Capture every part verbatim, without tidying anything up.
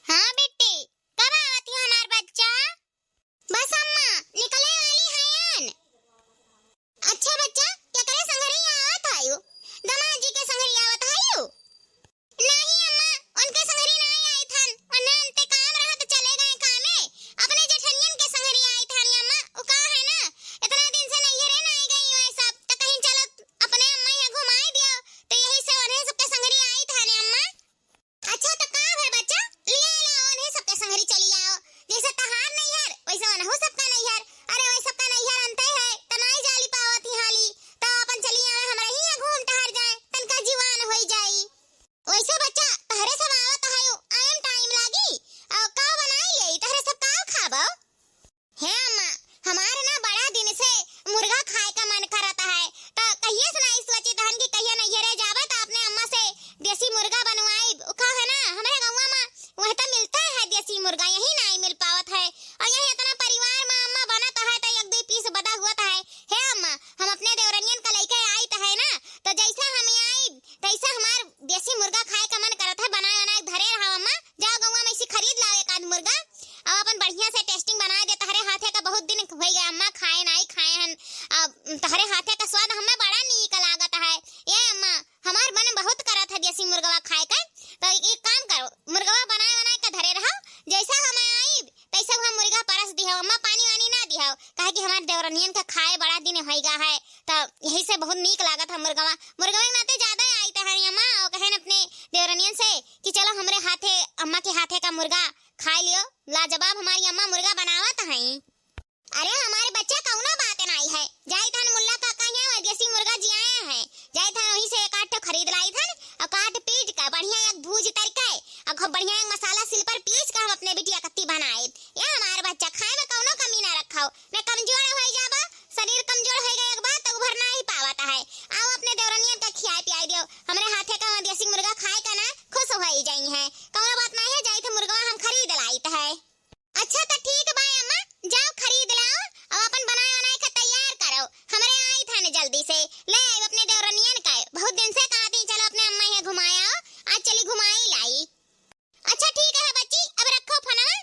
हाँ बिट्टी, कब आवत हो हमार बच्चा? बस अम्मा, निकले वाली हयन। अच्छा बच्चा, केकरे संगरी आवत हयू? दामाद जी के संगरी आवत हयू? नहीं अम्मा, उनके संगरी नाहीं आइत हन, उन्हें उनते काम रहा तो चले गए कामे। अपने जेठनियन के संगरी आइत हन अम्मा, उ का है ना, इतना दिन से नैहरे नाहीं गई हुए सब, तो कहीं चलो अपने अम्मा यहाँ घुमाई दियो, तो यही से उन्हें सबके संगरी आइत हन अम्मा। अच्छा तो का है बच्चा, लिया ला उन्हें सबके संगरी चली आओ, जैसे तहार नैहर वैसे उनहु सबका नैहर। अरे वही सबका नैहर अंते है, तो नाहीं जाली पावत ही हाली, तो अपन चली आवे, हमरा ही यहाँ घूम टहर जाए, तनका जीवान होई जाई। वैसे बच्चा, तहरे सब आवत हयू, आए में टाइम लागी। और का बनाई ले, तहरे सब का खाबो? हे अम्मा, हमार ना बड़ा दिन से मुर्गा खाए का मन करत है, तो कहिए से नाहीं सोचित हन कि कहिए नैहरे जाबे तो अपने अम्मा से देसी मुर्गा बनवाई। उ का है ना, हमरे गौवा में वह तो मिलता है देसी मुर्गा, यही नाहीं मिल पावत है। और यही इतना परिवार में अम्मा बनत है तो एक दो पीस बदा हुआ है। हे अम्मा, हम अपने देवरनियन का लइके आइत है ना, तो जैसा हम आई तैसा हमार देसी मुर्गा खाए का मन करत है, बनाए बनाए धरे रहा अम्मा। जाओ गौवा में से खरीद लाओ एक आध मुर्गा, और अपन बढ़िया से tasting बनाए दे। तहरे हाथे का बहुत दिन होइ गया अम्मा, खाए नाहीं खाए हन। अब तहरे हाथे का स्वाद हमें बड़ा नीक लागत है। ए अम्मा, हमार मन बहुत करत है देसी मुर्गवा खाए का, तो एक काम करो, मुर्गवा बनाए बनाए के धरे रहो, जैसा हम आई तैसे वहाँ मुर्गा परस दिहो अम्मा, पानी वानी ना दिहो, काहे कि हमार देवरनियन का खाए बड़ा दिन होइगा है, तो यही से बहुत नीक लागत है मुर्गवा। मुर्गवा के नाते ज्यादा आइत है अम्मा, और कहन अपने देवरनियन से कि चलो हमरे हाथे, अम्मा के हाथे का मुर्गा खाए लियो, लाजवाब हमारी अम्मा मुर्गा बनावत हैं। अरे हमारे बच्चा कौनो बात नाहीं है, जाइत हन मुल्ला काका यहाँ देसी मुर्गा जियाए हैं, जाइत हन वहीं से एक आध ठो खरीद लाइत हन, और काट पीट का बढ़िया एक भूज तरीके, और खूब बढ़िया एक मसाला सिल पर पीस का हम अपने बिटिया कत्ती बनाए। या हमार बच्चा, खाए में कौनो कमी ना रखो, न कमजोर होइ जाबा, शरीर कमजोर होइ गए एक बार तो उभर नाहीं पावत है। आओ अपने देवरनियन का खियाए पियाए दियो, हमरे हाथे का देसी मुर्गा खाए का ना खुश होइ जाई है। कौनो बात नाहीं है, जाइत है मुर्गवा हम खरीद लाइत है। अच्छा तो ठीक बा अम्मा, जाओ खरीद लाओ, अब अपन बनाए बनाए के तैयार करो, हमरे आइत हन जल्दी से, ले आइब अपने देवरनियन का, बहुत दिन से कहती चलो अपने अम्मा यहाँ घुमाए आओ, आज चली घुमाई लाई। अच्छा ठीक है बच्ची, अब रखो फोनवा,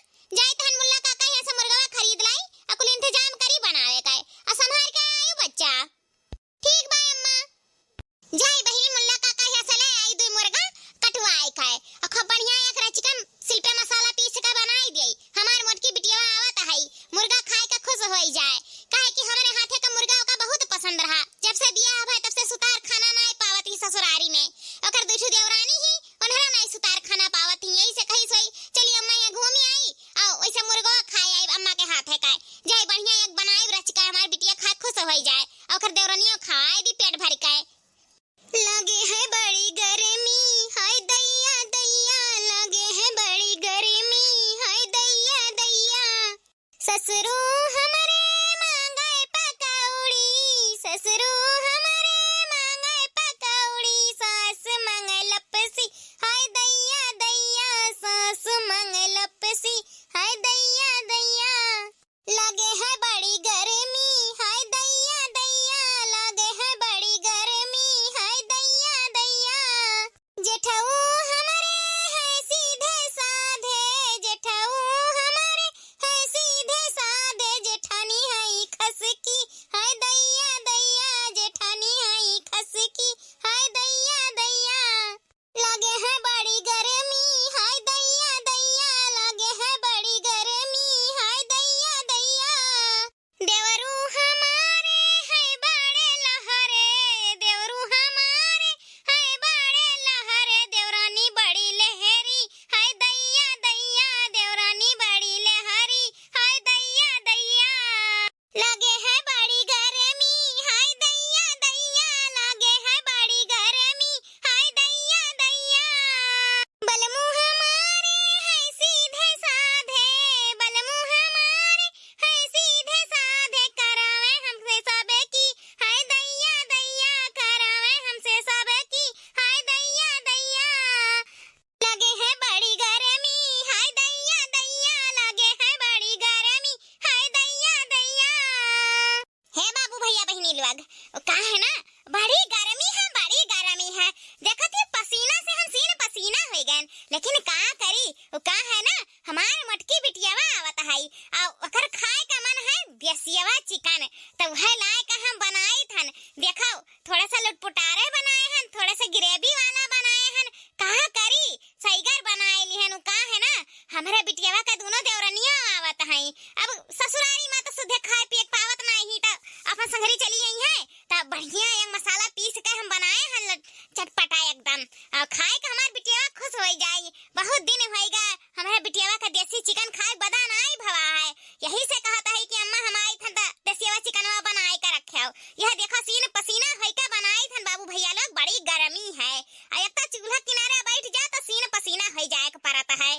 है ना, हमार मोटकी बिटियावा आवत है, आ ओकर खाए का मन है देसियवा चिकन, तो वह लाए का हम बनाइत हन। देखो, थोड़ा सा लुटपुटारे बनाए हन, थोड़ा सा ग्रेवी वाला बनाए हन, कहाँ करी, सईगर बनाए लिहन। उ का है ना, हमरे बिटियावा का दोनों देवरनिया आवत हैं। अब ससुरारी में तो सुधे खाए पिए के पावत नहीं, तो अपन संगरी चली आई है, तो बढ़िया एक मसाला पीस के हम बनाए हन, ल-, चटपटा एकदम। और खाए के हमार बिटियावा खुश हो जाई। बहुत दिन होइगा हमरे बिटियावा का देसी चिकन खाए बदा नाई भवा है। यही से कहत है कि अम्मा हम आइत हन त देसियवा चिकनवा बनाए के रखे हो। यह देखो सीन पसीना होई के बनाइत हन बाबू भैया लोग, बड़ी गर्मी है। आ एक तो चूल्हा किनारे बैठ जा तो सीन पसीना होई जाए के परत है।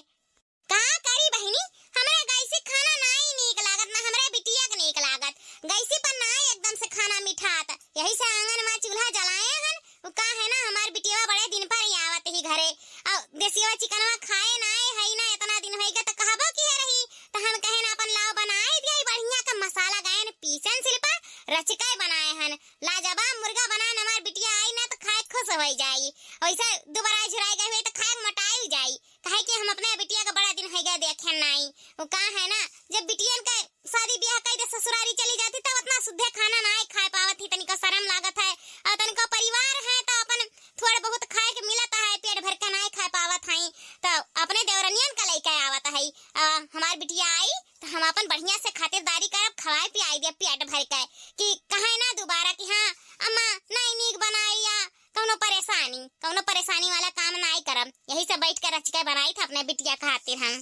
का करी बहिनी, हमरा गैसी खाना नाई नीक लागत, ना हमरा बिटिया के नीक लागत। गैसी पर नाई एकदम से खाना मिठात। यही से आंगन में चूल्हा जलाए हन। उ का है ना, हमार बिटिया बड़े दिन पर ही आवत ही घरे। और देसियवा चिकनवा खाए नाई है ना, इतना दिन होइगा तो कहबो किहे रही। तो हम कहे ना अपन लाओ बनाए दिया बढ़िया का मसाला गायन पीसन सिलपा रचकाए बनाए हन। लाजवाब मुर्गा बनाए न हमार बिटिया आई ना तो खाए खुश हो जाई। वैसे दोबारा झुराई गई हुई तो खाए मोटाई जाई। काहे कि हम अपने बिटिया का बड़ा दिन होइगा देखे नाई। उ का है ना, जब बिटियन का शादी ब्याह कई दे ससुरारी चली जाती तब उतना सुद्धे खाना नाई खाए पावत ही, तनिको शर्म लागत है। और तनिको परिवार है तो अपन थोड़े बहुत खाए के मिलत है, पेट भर के नाई खाए पावत है। तो अपने देवरनियन का लइके आवत है। आ, हमार बिटिया आई तो हम अपन बढ़िया से खातिरदारी करब, खवाए पियाई दे पेट भर के, कि कहे ना दोबारा कि हाँ अम्मा नाई नीक बनाई या कौनो परेशानी, कौनो परेशानी वाला काम नाई करब। यही से बैठ के रच के बनाई था अपने बिटिया खातिर हम।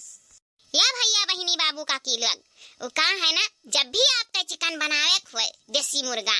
या भैया बहिनी बाबू काकी लोग, उ का है ना, जब भी आपका चिकन बनावे के होए देसी मुर्गा,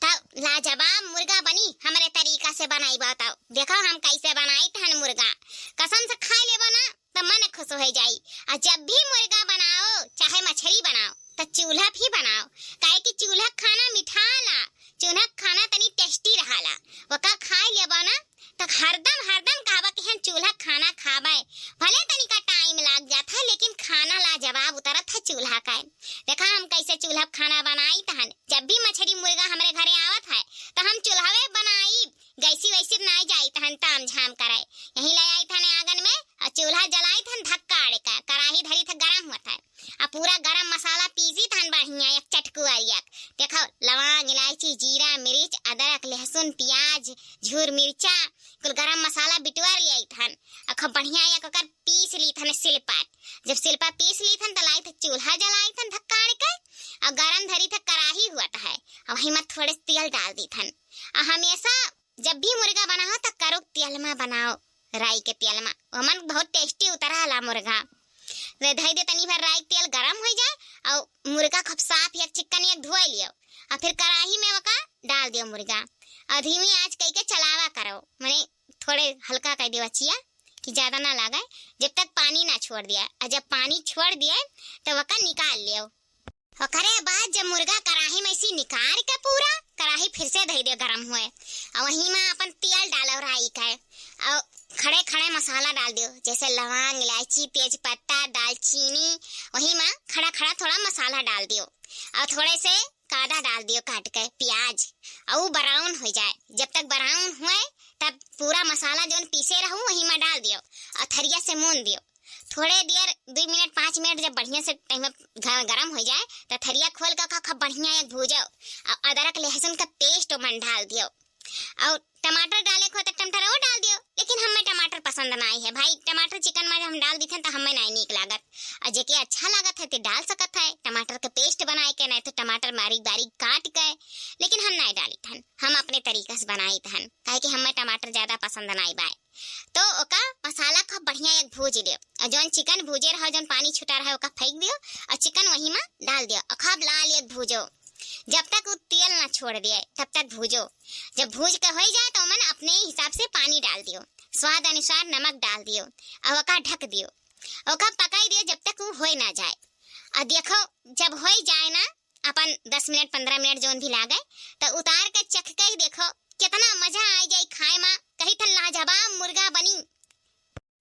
तब लाजवाब मुर्गा बनी, हमरे तरीका से बनाई बताओ। देखो हम कैसे बनाइत हन मुर्गा, कसम से खाए लेबो ना तो मन खुश हो जाई। आ जब भी मुर्गा बनाओ चाहे मछली बनाओ तो चूल्हा भी बनाओ, काहे कि चूल्हा खाना मिठाला, चूल्हा खाना तनी टेस्टी रहाला। वका खाए लेबो ना तो हरदम हरदम कहबा कि हम चूल्हा खाना खाबे। भले तनिका टाइम लाग जात है लेकिन खाना लाजवाब उतरत है चूल्हा का। देखा हम कैसे चूल्हा खाना बनाइत हन। जब भी मछली मुर्गा हमरे घरे आवत है तो हम चूल्हावे बनाई, गैसी वैसी नाई जाइत हन ताम झाम करे। यही ले आइत हन आंगन में और चूल्हा जलाइत हन धक्काड़ का, कढ़ाई धरी था गरम होत है। आ पूरा गरम मसाला पीसी तहन बढ़िया एक चटकुआ एक। देखो, लवांग, इलायची, जीरा, मिर्च, अदरक, लहसुन, प्याज, झूर मिर्चा, कुल गरम मसाला बिटुआर लियाई थन। आ खूब बढ़िया एक ओकर पीस ली थन सिलपट। जब सिलपट पीस ली थन, त लाई थन चूल्हा जलाई थन धक्काड़ के, आ गरम धरी थन कढ़ाई हुआ है, आ वही में थोड़े तेल डाल दी थन। आ हमेशा जब भी मुर्गा बनाओ, त करो तेल में बनाओ। राई के तेल मा। ओमन बहुत टेस्टी उतराला मुर्गा। वे धई दे तनी भर राई के तेल गरम होइ जाए और मुर्गा खूब साफ एक चिक्कन एक धोए लियो और फिर कढ़ाई में ओका डाल दियो मुर्गा और धीमी आंच कई के चलावा करो, माने थोड़े हल्का कर दियो बचिया कि ज्यादा ना लागे, जब तक पानी ना छोड़ दिया। और जब पानी छोड़ दिए तो ओका निकाल लियो। ओकरे बाद जब मुर्गा कढ़ाई में से निकाल के पूरा कढ़ाई फिर से धई दे गरम हुए, और वही में अपन तेल डालो राई का, और खड़े खड़े मसाला डाल दियो, जैसे लवांग, इलायची, तेज पत्ता, दालचीनी, वही में खड़ा खड़ा थोड़ा मसाला डाल दियो, और थोड़े से कांदा डाल दियो काट के, प्याज, और वो ब्राउन हो जाए। जब तक ब्राउन हुए तब पूरा मसाला जौन पीसे रहू वही में डाल दियो और थरिया से मून दियो। थोड़े देर, दुई मिनट, पाँच मिनट जब बढ़िया से टाइम में घ-, गरम हो जाए, तो थरिया खोल के ओका खूब बढ़िया एक भूजो, और अदरक लहसुन का पेस्ट ओमन डाल दियो, और टमाटर डाले को तो टमाटर वो डाल दियो, लेकिन हमें टमाटर पसंद ना आई है भाई। टमाटर चिकन में हम डाल दी थे तो हमें नहीं नीक लागत, और जेके अच्छा लागत है तो डाल सकत है टमाटर का पेस्ट बनाए के, नहीं तो टमाटर बारीक बारीक काट के, लेकिन हम नहीं डाली थन, हम अपने तरीका से बनाई थन, काहे कि हमें टमाटर ज्यादा पसंद नहीं बाय। तो ओका मसाला खूब बढ़िया एक भूज लियो, और जौन चिकन भूजे रहो, जौन पानी छुटा रहे, ओका फेंक दियो, और चिकन वही में डाल दियो, और खूब लाल एक भूजो, जब तक वो तेल ना छोड़ दिए, तब तक भूजो। जब भूज के हो जाए, तो ओमन अपने हिसाब से पानी डाल दियो, स्वाद अनुसार नमक डाल दियो, और ओका ढक दियो, ओका पकाई दियो, जब तक वो होए ना जाए। और देखो, जब होए जाए ना, अपन दस मिनट, पन्द्रह मिनट जौन भी लागे, तो उतार के चख के ही देखो, कितना मजा आ जाई खाए में। कही थन लाजवाब मुर्गा बनी।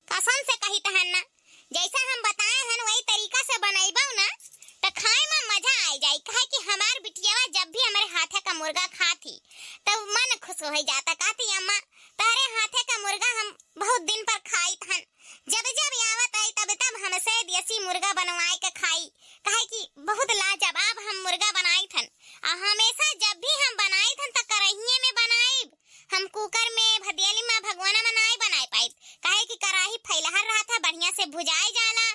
कसम से कही तहन ना, जैसा हम बताए हन वही तरीका से बनैबो ना, तो खाए में मजा आ जाई। काहे कि हमार बिटियावा जब भी हमारे हाथे का मुर्गा खाती, तब मन खुश हो जाता, कहती, "अम्मा, तारे हाथे का मुर्गा हम बहुत दिन पर खाई थन।" जब जब आवत आई, तब तब मुर्गा बनवाए के खाई, काहे कि बहुत लाजवाब हम मुर्गा बनाइत हन। आ हमेशा जब भी हम बनाइत हन त करहिए में बनाइब। हम कुकर में, भदेली में, भगोना में नाई बनाए पाइत, काहे कि कराही फैलहर रहत है, बढ़िया से भुजाए जाला।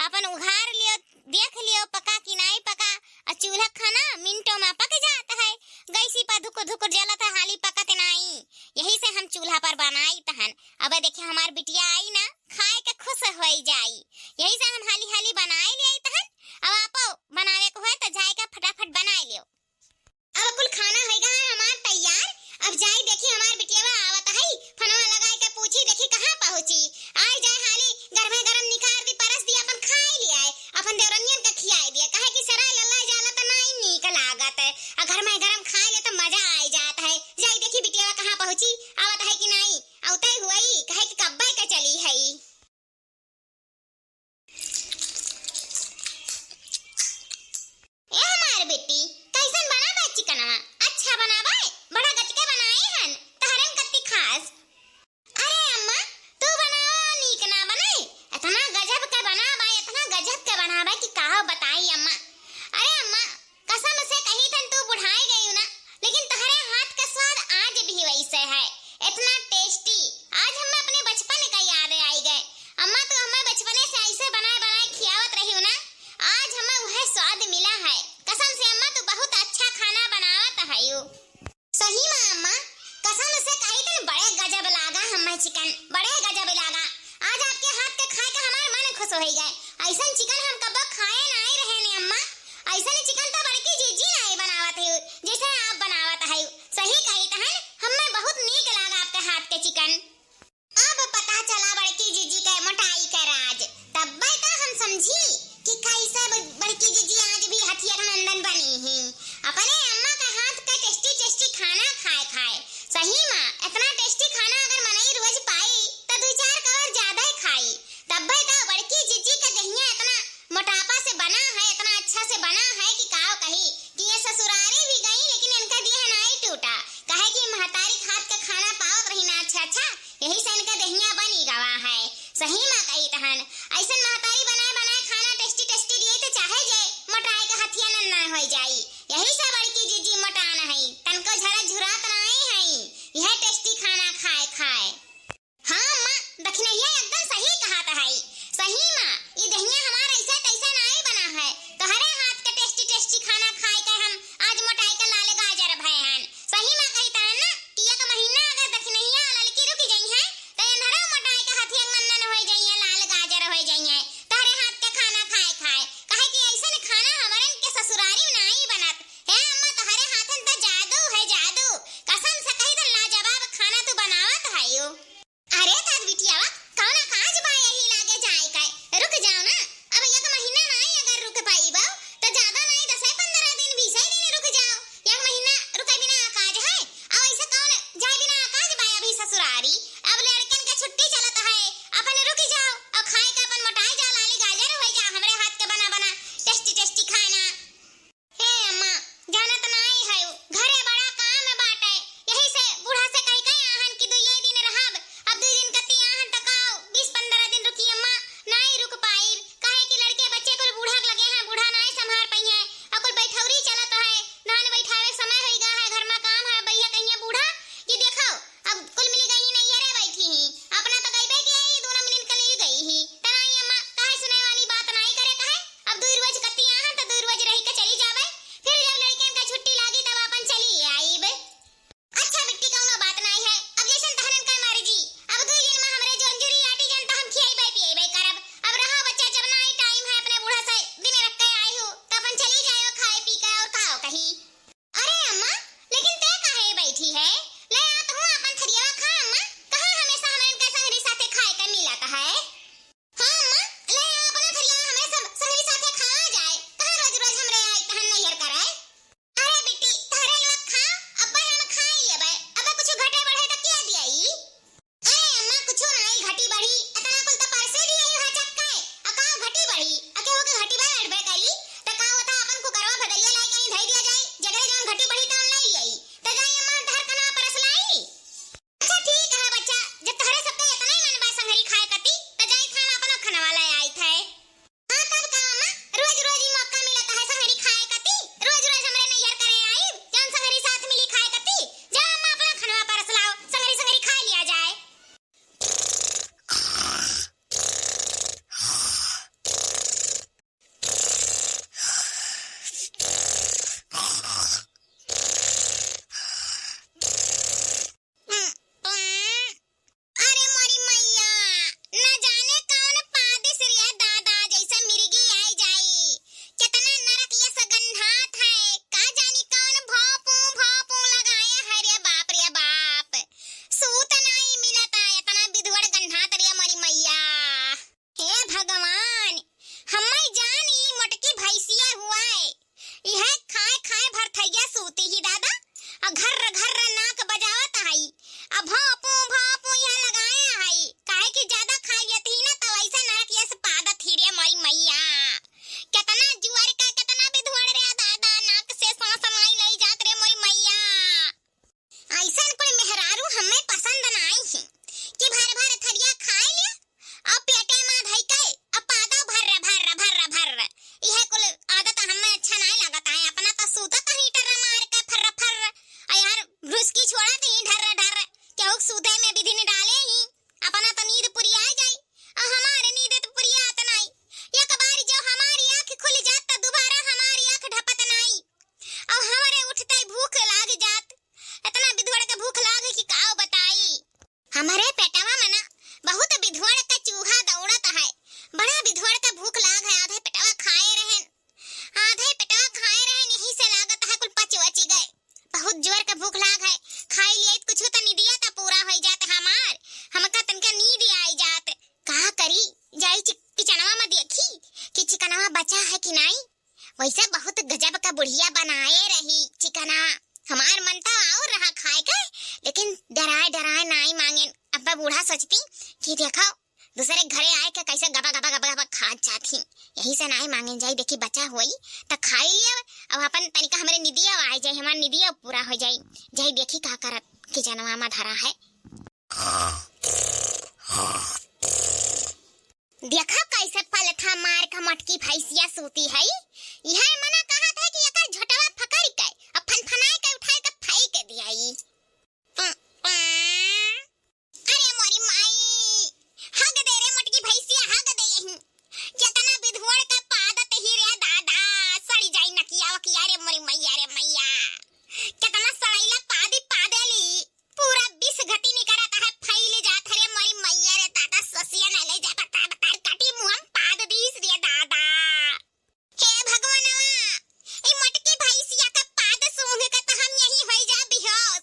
अपन उघार लियो, देख लियो पका कि नाई पका। आ चूल्हा खाना मिनटों में पक जात है, गैसी पर धुकुर धुकुर जलत है, हाली पकत नाई। यही से हम चूल्हा पर बनाइत हन। अब देखिए हमार बिटिया आई ना, खाए के खुश होई जाई, यही से हम हाली हाली बनाए लियाइत हन। अब आपो बनावे के होए त जाए के फटाफट बनाए लियो। अब कुल खाना होइगा है हमार तैयार। अब जाई देखी हमार बिटिया आवत है, फोनवा लगाए के पूछी देखी कहाँ पहुँची। आई जाए हाली गरमे गरम निकार दी, परस दी, अपन खाए लियाए, अपन देवरनियन के खियाए दिया, काहे कि सराय लल्ला जाला त नाई नीक लागत है। आ गरमे गरम खाए ले त मजा आई जात है। जाई देखी बिटिया कहाँ पहुँची, आवत है कि नाई, आवते हुई, काहे कि कब्बे के चली है। ए हमार बेटी, कैसन बना बा चिकनवा? अच्छा बना बा? बड़ा गजके बनाए हन, तहरे में कत्ती खास। अरे अम्मा, तू बनावा नीक ना बने, इतना गजब के बना बा, इतना गजब के बना बा कि काहो बताई अम्मा। अरे अम्मा, कसम से कही तन तू बुढ़ाई गई ना, लेकिन तहरे हाथ का स्वाद आज भी वैसे है, इतना टेस्टी। आज हमें अपने बचपन का याद आई गए। अम्मा, तू हमें बचपने से ऐसे बनाए बनाए खियावत रही हो ना, आज हमें वह स्वाद मिला है। कसम से अम्मा, तू बहुत अच्छा खाना बनावत है यू। सही में अम्मा, कसम से कही तन बड़े गजब लागा हमें चिकन, बड़े गजब लागा। आज आपके हाथ के खाए का हमार मन खुश हो गए। ऐसन चिकन हम कबो खाए नाई रहे ने अम्मा। ऐसन चिकन तो बड़की जिज्जी नाई बनावत है, जैसे आप बनावत है। सही कही तहन, हमें बहुत नीक लागा आपके हाथ के चिकन। अब पता चला बड़की जिज्जी के मोटाई के राज। तब्बे तो हम समझी कि कैसे ब-, बड़की जिज्जी आज भी हथिया के नंदन बनी ही। अपने अम्मा के हाथ के टेस्टी टेस्टी खाना खाए खाए। सही में, इतना टेस्टी खाना अगर मनई रोज पाई, तो दू चार कवर ज्यादा ही खाई। तब्बे तो बड़की जिज्जी के देहिया इतना मोटापा से बना है, इतना अच्छा से बना है कि काव कही कि ये ससुरारी भी गई, लेकिन इनका देह नाई टूटा। काहे कि महतारी के हाथ के खाना पावत रही ना अच्छा अच्छा, यही से इनका देहिया बनी गवा है। सही में कही तहन, ऐसन महतारी बनाए बनाए खाना टेस्टी टेस्टी दिए तो चाहे जे मोटाए के हथिया न ना हो जाई। यही से बड़की जिज्जी मोटान है, तनको झरा झुरात नाई है, यह टेस्टी खाना खाए खाए। हाँ अम्मा, दखिनैया एकदम सही कहत है। सही में, ई देहिया हमार ऐसे तैसे नाई बना है। तोहरे हाथ के टेस्टी टेस्टी खाना खाए के हम आज मोटाई के लाल गाजर भए हन। सही में कही तहन ना कि एक महीना अगर दखिनैया ललकी रुक जाई है, तो एन्हरो मोटाई के हथिया मंदन हो जाई है, लाल गाजर हो जाई है। तोहरे हाँ, बचा है कि नाई? वैसे बहुत गजब का बुढ़िया बनाए रही चिकना। हमार मन तो और रहा खाए के, लेकिन डराए डराए नाई मांगेन। अब बूढ़ा सोचती कि देखो, दूसरे घरे आए के कैसे गबा गबा गबा गबा खात जात ही। यही से नाई मांगेन जाई, देखी बचा होई त खाई लिया। अब अपन तनिका हमरे निदिया आ जाए, हमार निदिया पूरा हो जाई। जाई देखी का करत कि जनवा मा धरा है। देखा कैसे पलथा मार का मोटकी भैंसिया सूती है। यह मना कहत है कि एकर झोटवा फकरी के अब फनफनाए के उठाए के फेंक दियाई। अरे मोरी माई, हग दे रे मोटकी भैंसिया, हग दे यहीं। केतना बिधुअर का पादत ही रे दादा, सड़ी जाई नकिया वकिया रे मोरी मैया रे मैया। केतना सड़ैला पादी पादेली। पूरा विष घटी निकरत है, फैल जात है रे मोरी मैया रे दादा, ससिया नहीं ले जा बता बता काटी मुहम पाद दीस रे दादा। हे भगवानवा, ई मोटकी भैंसिया का पाद सूंघ के तो हम यहीं होई जा बेहोश।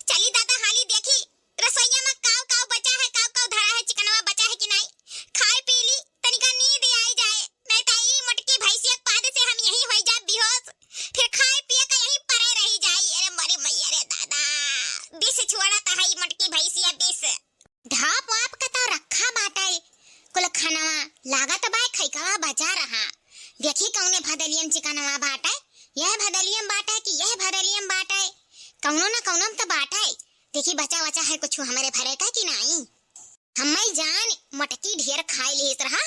चली दादा हाली देखी रसोईया में काव काव बचा है, काव काव धरा है, चिकनवा बचा है कि नहीं, खाए पी ली, तनिका नींद आई जाए, नहीं तो ई मोटकी भैंसिया के पाद से हम यहीं होई जा बेहोश, फिर खाए पिए का यहीं परे रही जाई। अरे मोरी मैया रे दादा, विष छोड़त है ई मोटकी भैंसिया, विष। ढाप वाप के तो रखा बाटे कुल खानवा, लागत बा खैकवा बचा रहा। देखी कौने भदलियम चिकनवा बाटे, यह भदलियम बाटे कि यह भदलियम बाटे, कौनो न कौनो में तो बाटे। देखी बचा वचा है कुछ हमरे भरे का कि नाई। हम्मै जान मोटकी ढेर खाए लिहिस रहा,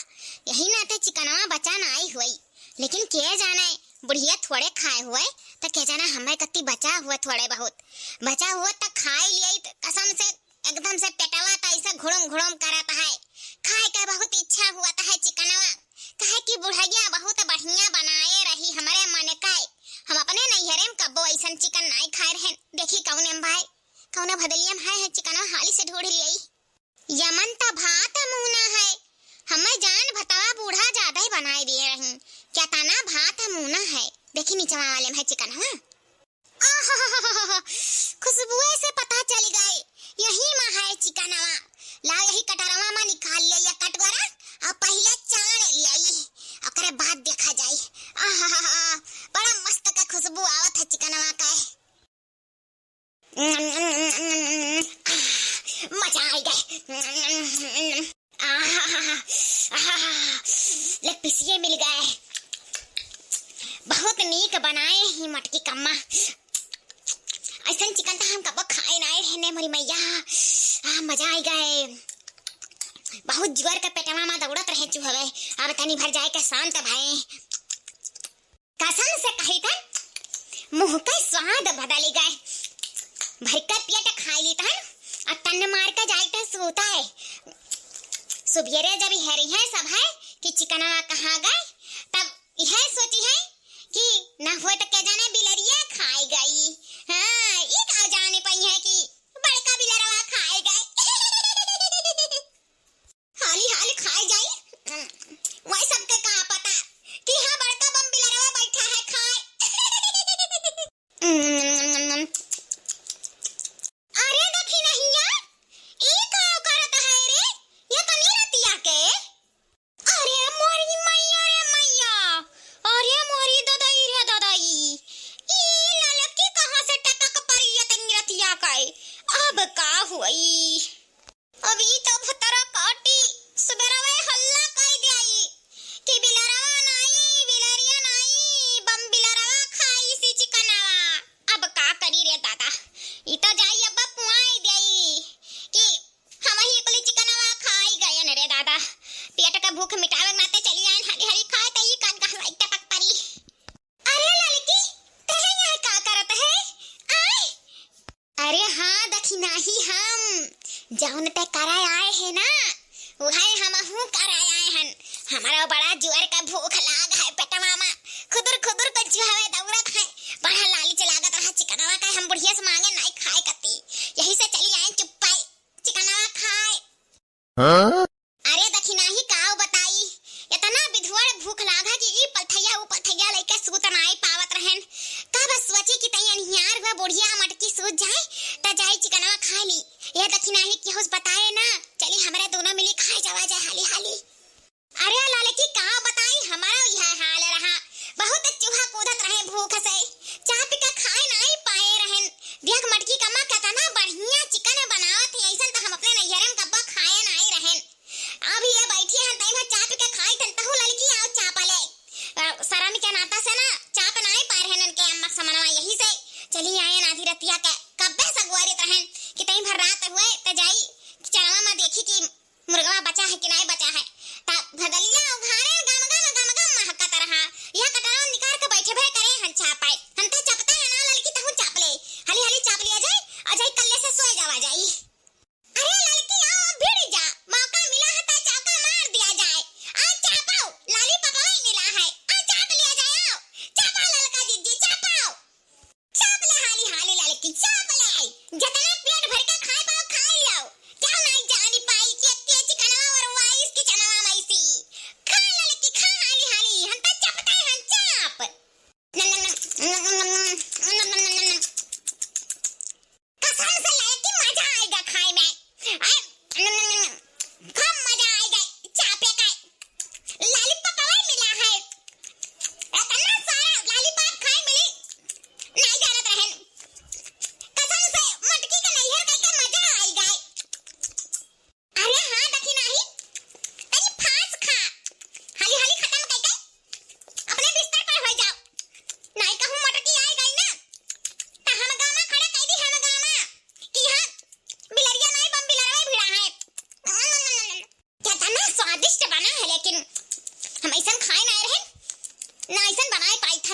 यही नाते चिकनवा बचा नाई हुई। लेकिन के जाने बुढ़िया थोड़े खाए हुए, त के जाने हम्मै कत्ती बचा हुए थोड़े बहुत। बचा हुए त खाए लियाई त कसम से एकदम से पेटवा त ऐसे घुड़ुम घुड़ुम करत है। खाए के बहुत इच्छा हुअत है चिकनवा, काहे कि बुढ़िया बहुत बढ़िया बनाए रही हमरे मन के। हम अपने नैहरे में कब्बो ऐसन चिकन नाई खाए रहेन। देखी कौने में भाई, कौने भदलिया में है, है चिकनवा, हाली से ढूंढ लियाई। यमन त भात मुना है, हम्मै जान भतवा बूढ़ा ज्यादा ही बनाए दिए रही। केतना भात मुना है, देखी निचवा वाले में है चिकनवा। आहाहाहा, खुशबुए से पता चल गए, यही मा है चिकनवा। लाओ यही कटरवा मा निकाल ले या कटोरा, और पहले चाड़ लियाई, ओकरे बाद देखा जाई। आहाहाहा, बड़ा मस्त का खुशबू आवत है चिकनवा का। मजा आ गए। आहा, आहा, लेग पीसिए मिल गए। बहुत नीक बनाए ही मोटकी कम्मा। ऐसन चिकन त हम कबो खाए नाए रहने मोरी मैया। आ, मजा आ गए। बहुत जोर के पेटवा मा दौड़त रहे चूहवे। अब तनी भर जाए के शांत भए। कसम से कही त मुँह के स्वाद बदल गए। भर के पेट खाई ली तन, आ तन मार के जाई त सोता है। सुबेरे जब हेरी है सब है कि चिकनवा कहाँ गए, तब यह सोची है कि ना हो त के जाने बिलरिया खाई गई। हाँ, ई का जाने पाई है कि बड़का बिलरवा खाई गए। हाली हाली खाए जाई। वही सबके का पता कि हाँ बड़का बम बिलरवा बैठा है खाए। अरे दखिनहिया, ई का करत है रे? ये तनी रतिया के? अरे मोरी मैया रे मैया, अरे मोरी ददाई रे ददाई, ई ललकी कहाँ से टपक पड़ी ये तनी रतिया के? अब का हुई? अभी तो भतरा काटी, सुबेरवे हल्ला कई दियाई कि बिलरवा नाई, बिलरिया नाई, बम बिलरवा खाई सी चिकनवा। अब का करी रे दादा, ई तो जाई अब पुआई देई कि हम ही कुली चिकनवा खाई गयन रे दादा। पेट का भूख मिटावे नाते चली आयन हाली हाली खाए, त ई कान का हवाई टपक परी। अरे ललकी, तहे यहाँ का करत है? आय? अरे हाँ, दखिनाही हम, जौन ते करे आए है ना, वही हमहू करे आए हन। हमारा बड़ा जोर का भूख लाग है पेटवा मा। खुदुर खुदुर कुछ हवे दौड़त है। बड़ा लालच लागत रहा चिकनवा का, हम बुढ़िया से मांगे नाई खाए कती। यही से चली आए चुप्पे चिकनवा खाए। हाँ? अरे दखिनाही काव बताई, इतना बिधुआर भूख लागा कि ई पलथैया ऊ पलथैया लइके सूत नाई पावत रहन। कब सोची कि तई अनहियार हुआ बुढ़िया मटकी सूत जाए, त जाई चिकनवा खा ली। ये दखिनाही केहू से बताए ना, चली हमरे दोनों मिली खाए जावा जाए हाली हाली। अरे ललकी काव बताई, हमारा यह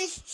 इस